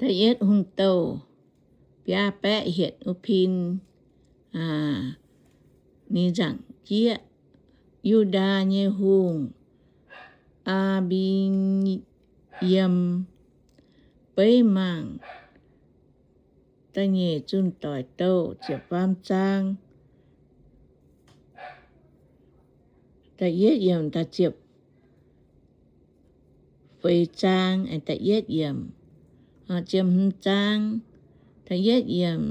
Da'yietv hungh douh, biaa baeqv hietc wuov pin, ninh nzaangc jieqv, Yu^ndaa nyei hungh, Aa^mbi^yiem, beiv mangc da'nyeic zunh doic douh ziepc faam zaang, da'yietv yiemc, ziepc feix zaang, da'yietv yiemc, ziepc hmz zaang, da'yietv yiemc,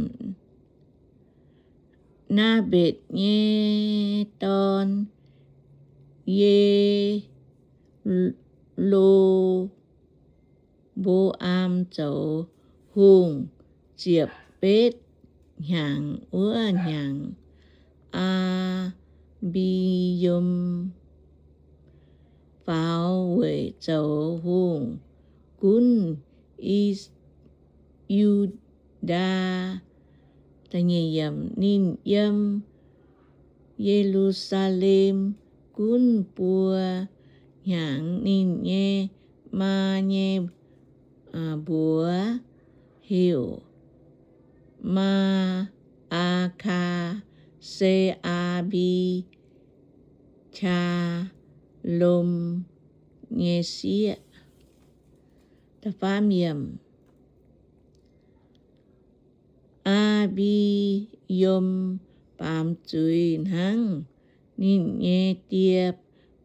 Naa^mbetc nyei dorn, Ye^lo^mbo^am, zoux hungh ziepc betv hnyangx. Wuov hnyangx Aa^mbi^yiem faaux weic zoux hungh gunv I, Yu^ndaa. Ninh yiem Ye^lu^saa^lem gunv buo hnyangx. Ninh nyei maa nyei mbuox heuc Maa^aa^kaa, se Aa^mbi^qaa^lom nyei sieqv. Aa^mbi^yiem baamz zuiz hnangv ninh nyei die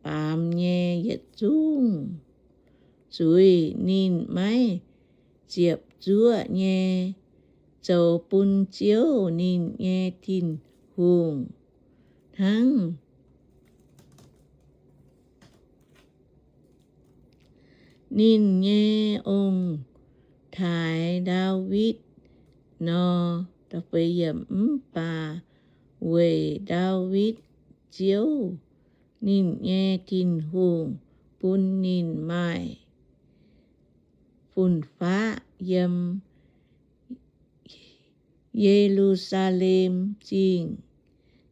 baamz nyei yietc zungv zuiz. Ninh maiv ziepc zuoqv nyei zoux bun Ziouv, ninh nyei Tin-Hungh, hnangv ninh nyei ong-taaix Ndaawitv nor. Mv baac weic Ndaawitv Ziouv, ninh nyei Tin-Hungh, bun ninh maaih fun-faqv yiem Ye^lu^saa^lem Zingh.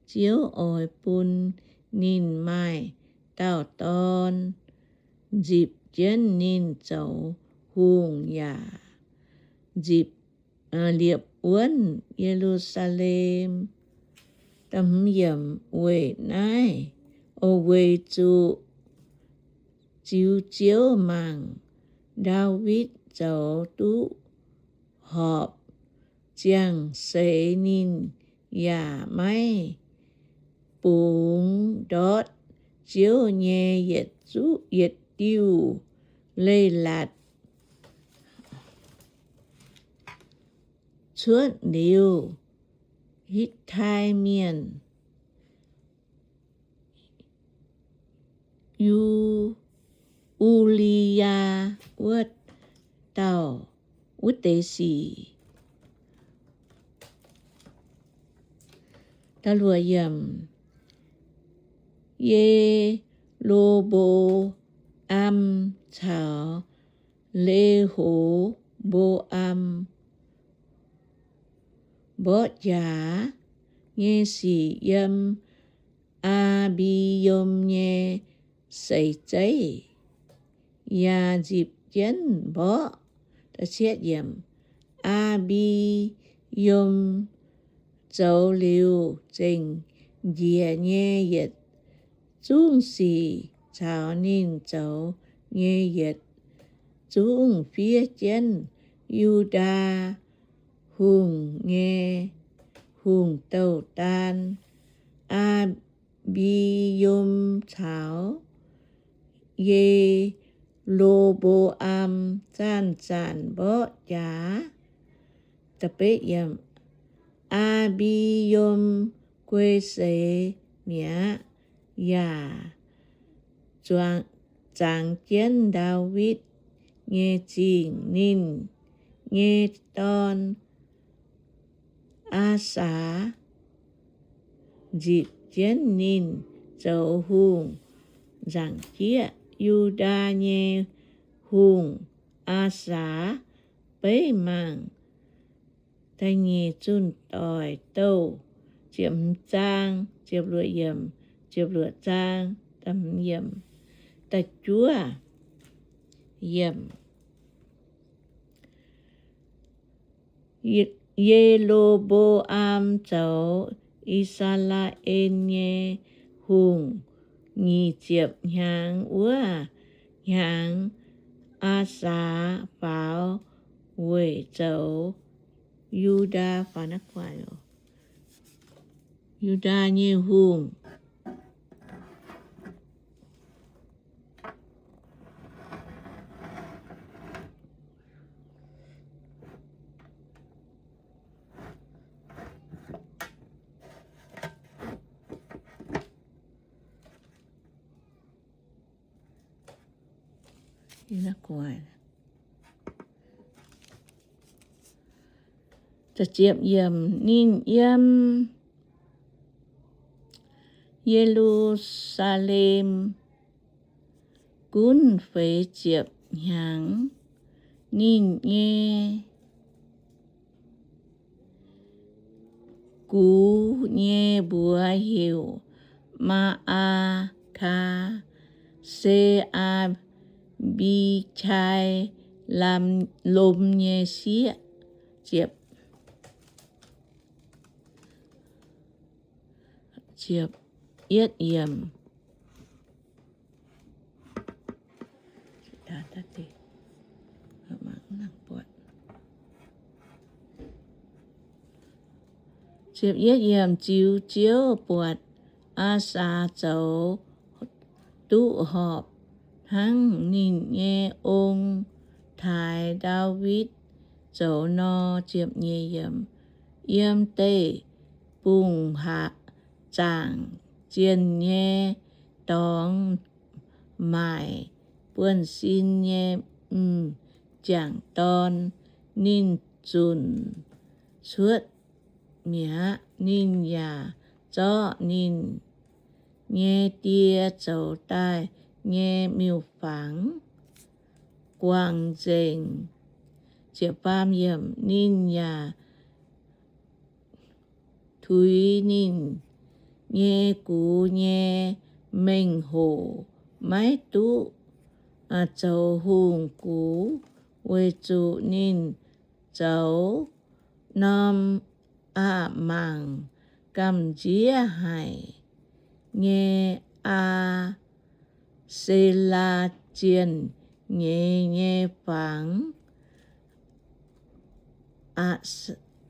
Ziouv oix bun ninh maaih dauh dorn nzipc jienv ninh zoux hungh yaac nzipc, liepc wuonv Ye^lu^saa^lem. Weic naaiv, weic zuqc ziux Ziouv mangc, Ndaawitv zoux duqv horpc ziangh seix. Ninh yaac maiv bungx ndortv Ziouv nyei yietc diuh leiz-latc. Cuotv liuz, Hittai mienh U, U^li^yaa wuov dauh, wuov deix sic. Ye^lo^mbo^am caux Le^ho^mbo^am mborqv jaax nyei sic yiem Aa^mbi^yiem nyei seix zeiv yaac nzipc jienv mborqv. Aa^mbi^yiem zoux liuz zengc njiec nyei yietc zungv sic caux ninh zoux nyei yietc zungv fiev jienv Yu^ndaa Hungh nyei hungh douh daan. Aa^mbi^yiem caux Ye^lo^mbo^am zanc-zanc mborqv jaax. Aa^mbi^yiem guei seix mi'aqv, yaac zuangx, zangx jienv Ndaawitv nyei zingh. Ninh nyei dorn, Aa^saa, nzipc jienv ninh zoux hungh, nzaangc jieqv Yu^ndaa nyei hungh, Aa^saa, beiv mangc da'nyeic zunh doic douh ziepc hmz zaang, ziepc luoqc yiemc, ziepc luoqc zaang, da'juov yiemc. Ye-, Ye^lo^mbo^am zoux I^saa^laa^en nyei hungh nyic ziepc hnyangx wuov hnyangx, Aa^saa faaux weic zoux Yu^ndaa, Yu^ndaa nyei hungh. Ninh yiem Ye^lu^saa^lem gunv feix ziepc hnyangx. Ninh nyei gux nyei mbuox heuc Maa^aa^kaa, se Aa^mbi^qai lomz nyei sieqv. Ziux Ziouv buatc Aa^saa zoux duqv horpc hnangv ninh nyei ong-taaix Ndaawitv zoux nor. Yiem deic-bung-zaangc zienh nyei dorngx maaic buonv-sin nyei m'jangc dorn. Ninh zunc cuotv mi'aqv. Ninh yaac zorqv ninh nyei die zoux daaih nyei miuc-fangx guangc nzengc. Ninh yaac tuix ninh nyei gux nyei mengh hoc, maiv duqv zoux hungh gux, weic zuqc ninh zoux norm aqc mangc gamh nziev haic nyei Aa^se^laa zienh nyeiz nyei fangx.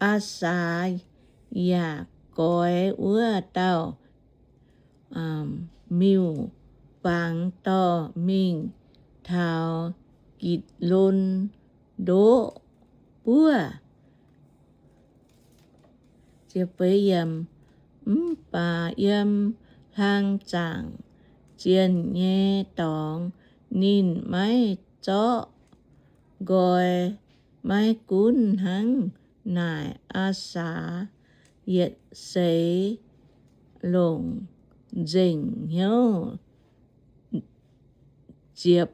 Aa^saa yaac goix wuov dauh miuc-fangx dorh mingh taux Gitc^lon Ndoqv Buov. Mv baac yiem hlang zaangc zienh nyei dorngx ninh maiv zorqv nqoi. Maiv gunv hnangv naaic, Aa^saa yietc seix longc nzengc hnyouv ziepc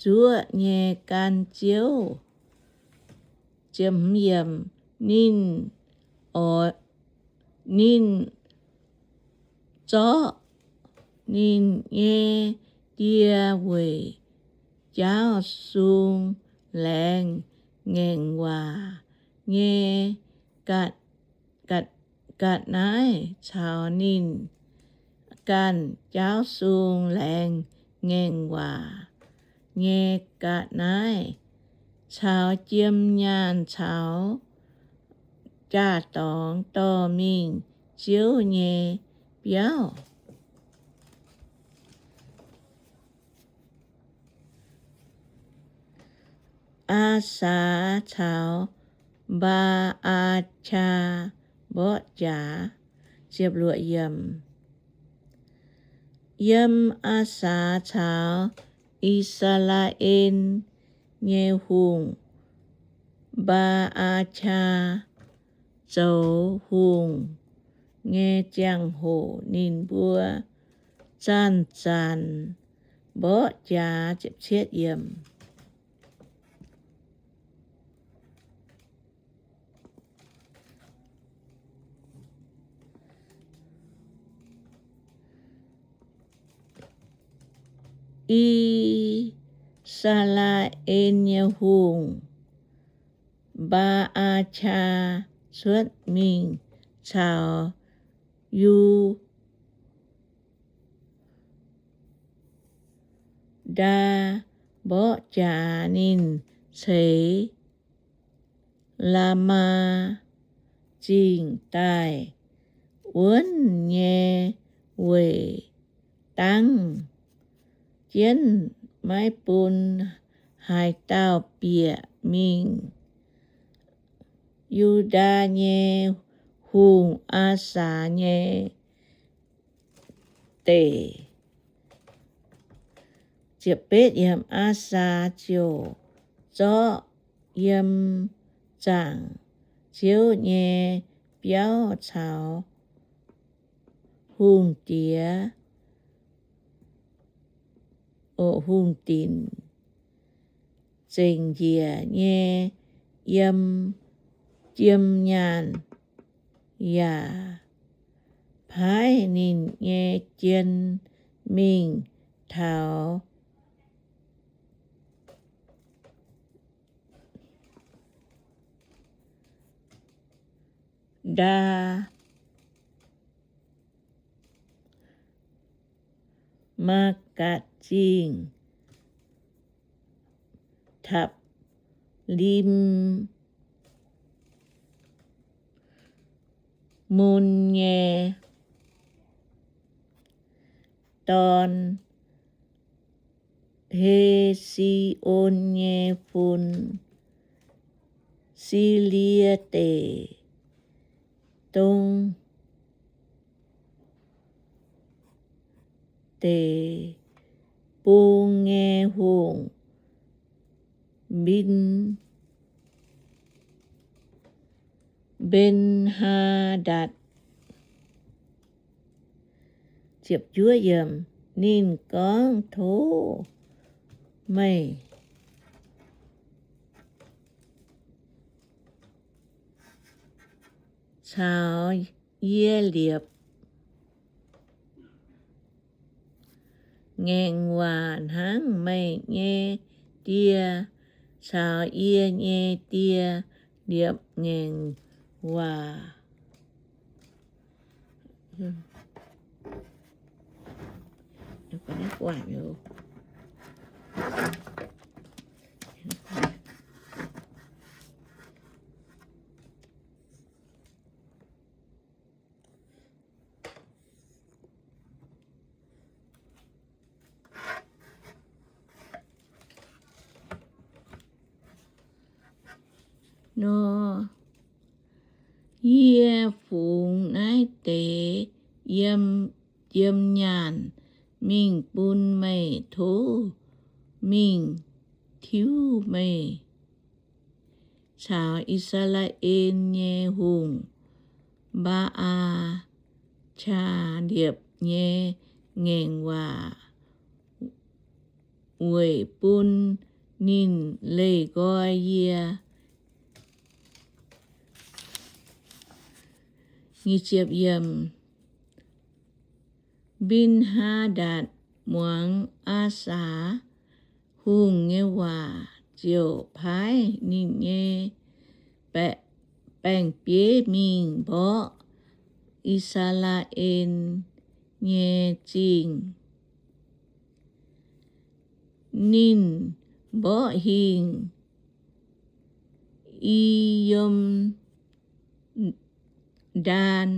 zuoqv nyei gan Ziouv. Ninh, ninh zorqv ninh nyei die weic jaauv sung laengz ngaengc waac nyei ga'naaiv caux ninh ganh jaauv sung laengz ngaengc waac nyei ga'naaiv, caux jiem nyaanh caux jaa-dorngx dorh mingh Ziouv nyei biauv. Aa^saa caux Mbaa^aa^qaa mborqv jaax. Yiem Aa^saa caux I^saa^laa^en nyei hungh, Mbaa^aa^qaa, zoux hungh nyei ziangh hoc ninh mbuo zanc-zanc mborqv jaax. I^saa^laa^en nyei hungh, Mbaa^aa^qaa cuotv mingh caux Yu^ndaa mborqv jaax. Ninh ceix Laamaa Zingh daaih wuonv nyei weic dangv jienv, maiv bun haaix dauh bieqc mingh. Yu^ndaa nyei hungh, Aasaa nyei deic. Aasaa ziouc zorqv yiem zaangc Ziouv nyei biauv caux hungh diex, hungh dinc zengc njiec nyei yiem jiem nyaanh, yaac paaiv ninh nyei jien mingh taux Ndaa Maakatc Zingh, Tab^lim^mon nyei dorn, He^si^on nyei fun, Silie Deic, Dong Deic-Bung nyei hungh, Mben, Mben^haa^ndatc. Ninh gorngv, Tov meih caux yie liepc ngaengc waac hnangv meih nyei die caux yie nyei die liepc ngaengc waac. Nor yie fungx naaiv deix yiem jiem nyaanh mingh bun meih, tov mingh tiuv meih caux I^saa^laa^en nyei hungh, Mbaa^aa^qaa, liepc nyei ngaengc waac, weic bun ninh leih nqoi yie. Mben^haa^ndatc muangx Aasaa Hungh nyei waac ziouc paaiv ninh nyei baeng-bieiv mingh mborqv I^saa^laa^en nyei zingh. Ninh mborqv hingh I^yom^ndaan,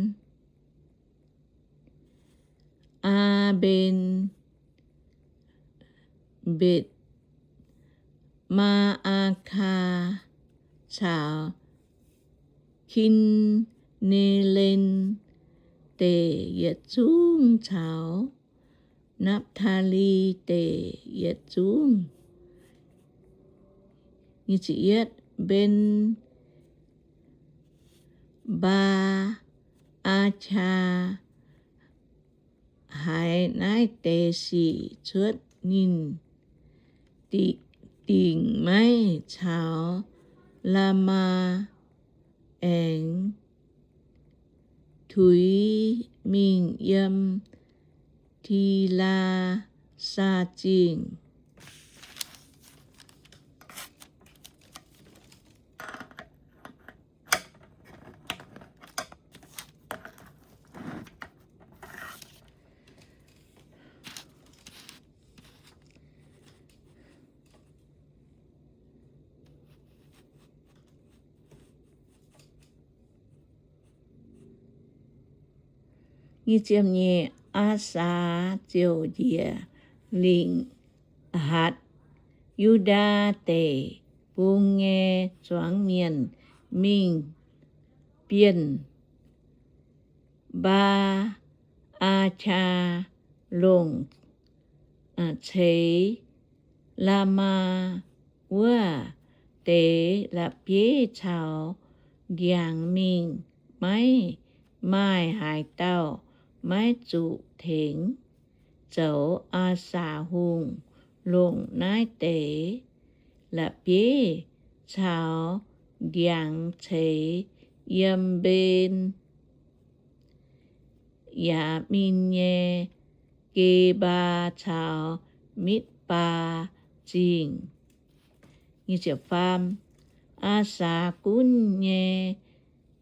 Aa^mben, Mbetc, Maa^aa^kaa, caux Kin^ne^len Deic yietc zungv caux Napv^taa^li Deic yietc zungv. Mben^mbaa^aa^qaa haiz naaiv deix sic cuotv, ninh dingc maiv caux Laamaa, aengx tuix mingh yiem Tilaa^saa Zingh. Nyic ziepc nyeic, Aasaa ziouc njiec lingc hatc Yu^ndaa Deic-Bung nyei zuangx mienh mingh bienh Mbaa^aa^qaa, longc ceix Laamaa wuov deix la'bieiv caux ndiangx mingh, maiv maaih haaix dauh maiv zuqc tengx zoux. Aasaa Hungh longc naaiv deix la'bieiv caux ndiangx ceix yiem Mben yaac min nyei Gebaa caux Mitv^baa Zingh. Aasaa gunv nyei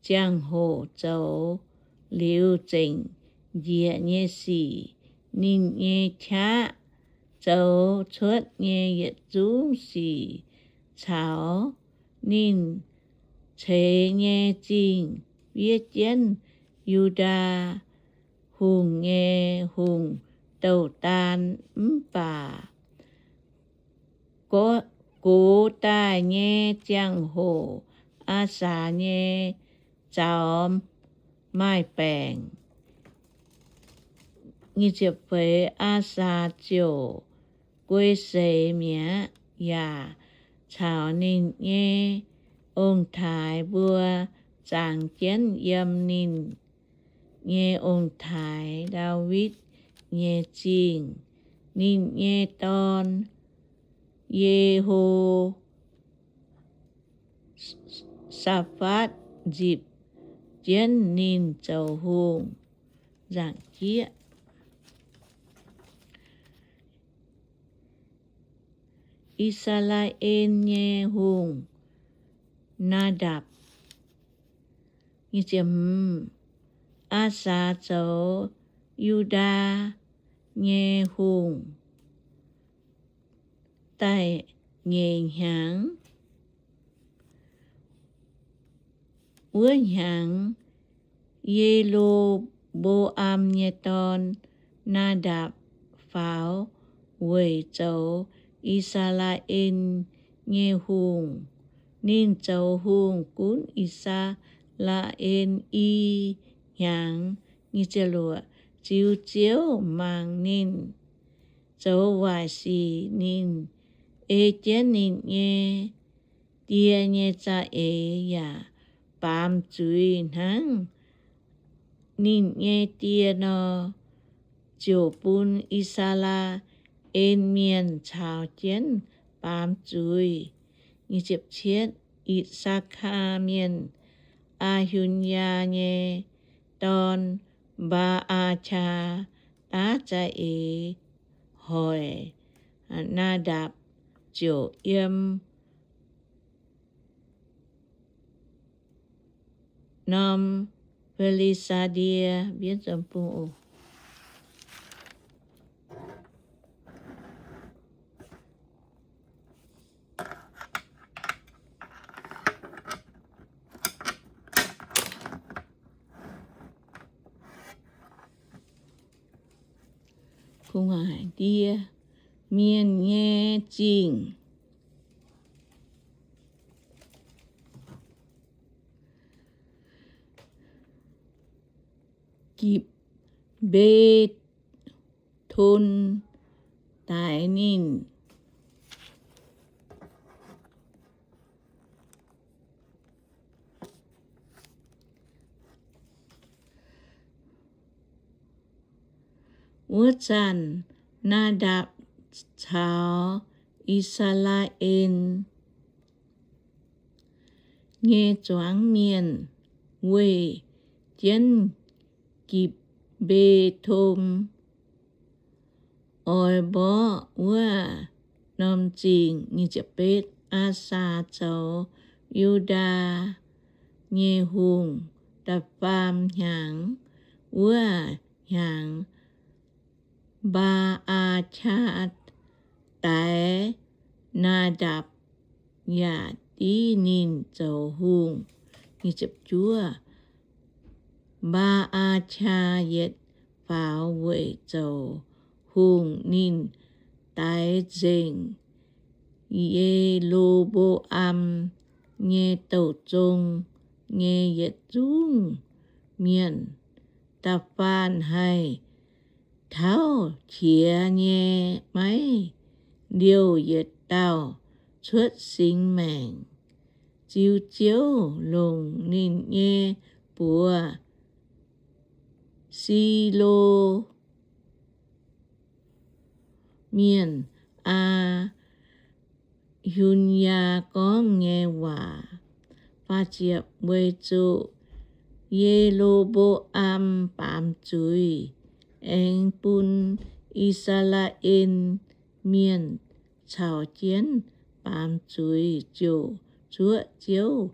ziangh hoc zoux liuz zengc njiec nyei sic, ninh nyei qaqv zoux cuotv nyei yietc zungv sic caux ninh ceix nyei zingh fiev jienv Yu^ndaa Hungh nyei hungh douh daan. Mv baac gox daaih nyei ziangh hoc, Aasaa nyei zaux maaih baengc. Aasaa ziouc guei seix mi'aqv, yaac caux ninh nyei ong-taaix mbuo zangx jienv yiem ninh nyei ong-taaix Ndaawitv nyei zingh. Ninh nyei dorn, Ye^ho^saa^fatv, nzipc jienv ninh zoux hungh. Nzangc jieqv, I^saa^laa^en nyei hungh, Naa^ndapc. Aasaa zoux Yu^ndaa nyei hungh da'nyeic hnyangx. Wuov hnyangx, Ye^lo^mbo^am nyei dorn, Naa^ndapc, faaux weic zoux I^saa^laa^en nyei hungh. Ninh zoux hungh gunv I^saa^laa^en i hnyangx. Ziux Ziouv mangc ninh zoux waaic sic, ninh ei jienv ninh nyei die nyei za'eix yaac baamz zuiz hnangv ninh nyei die nor, ziouc bun I^saa^laa^en Mienh caux jienv baamz zuiz. I^saa^kaa Mienh, Aa^hun^yaa nyei dorn, Mbaa^aa^qaa, daav za'eix hoic Naa^ndapc ziouc yiem norm Fi^li^saa^die ndie mienh nyei zingh, Gipc^mbe^ton, daix ninh. Wuov zanc Naa^ndapc caux I^saa^laa^en nyei zuangx mienh weih jienv Gipc^mbe^ton oix mborqv wuov norm zingh. Aasaa zoux Yu^ndaa nyei hungh da'faam hnyangx. Wuov hnyangx Mbaa^aa^qaa daix Naa^ndapc yaac div ninh zoux hungh. Mbaa^aa^qaa yietc faaux weic zoux hungh. Ninh daix nzengc Ye^lo^mbo^am nyei douh zong nyei yietc zungv mienh. Da'faanh haih tauv qiex nyei maiv liouh yietc dauh cuotv singx maengc. Ziux Ziouv longc ninh nyei buoz, Si^lo Mienh, Aa^hun^yaa gorngv nyei waac. Weic zuqc Ye^lo^mbo^am baamz zuiz, aengx bun I^saa^laa^en Mienh caux jienv baamz zuiz, ziouc zuoqv Ziouv,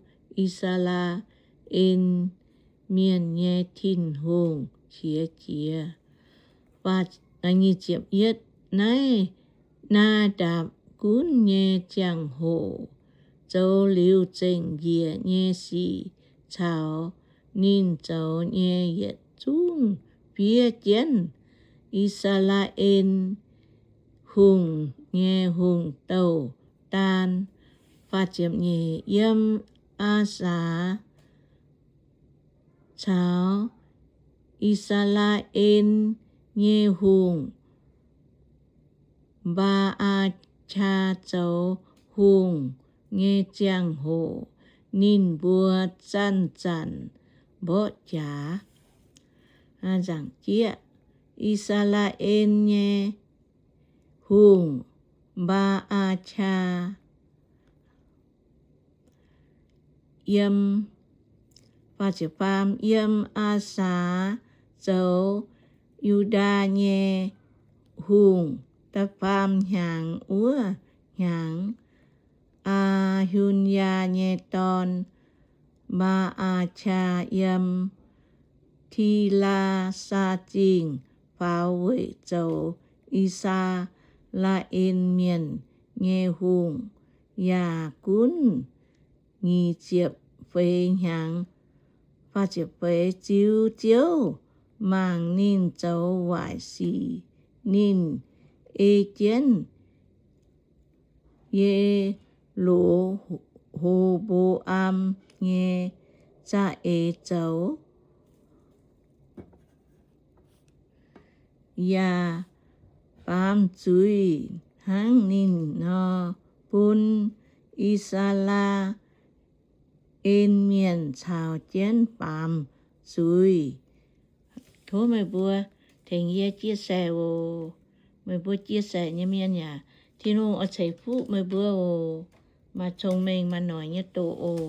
I^saa^laa^en Mienh nyei Tin-Hungh, qiex jiez. Naaiv Naa^ndapc gunv nyei ziangh hoc zoux liuz zengc njiec nyei sic caux ninh zoux nyei yietc zungv fiev jienv I^saa^laa^en Hungh nyei hungh douh daan. Yiem Aasaa caux I^saa^laa^en nyei hungh, Mbaa^aa^qaa, zoux hungh nyei ziangh hoc, ninh mbuo zanc-zanc mborqv jaax. I^saa^laa^en nyei hungh, Mbaa^aa^qaa, yiem, yiem Aasaa zoux Yu^ndaa nyei hungh da'faam hnyangx wuov hnyangx, Aa^hun^yaa nyei dorn, Mbaa^aa^qaa, yiem Tilaa^saa Zingh faaux weic zoux I^saa^laa^en Mienh nyei hungh, yaac gunv nyic ziepc feix hnyangx. Ziux Ziouv mangc ninh zoux waaic sic, ninh ei jienv Ye^lo^ho^mbo^am nyei za'eix zoux, yaac baamz zuiz hnangv ninh nor, bun I^saa^laa^en Mienh caux jienv baamz zuiz. Tov meih mbuo tengx yie chia sẻ oc. Meih mbuo chia sẻ nyei mienh yaac Tin-Hungh oix ceix fuqv meih mbuo oc. Maaih cong-mengh maaih noic nyei doqc oc.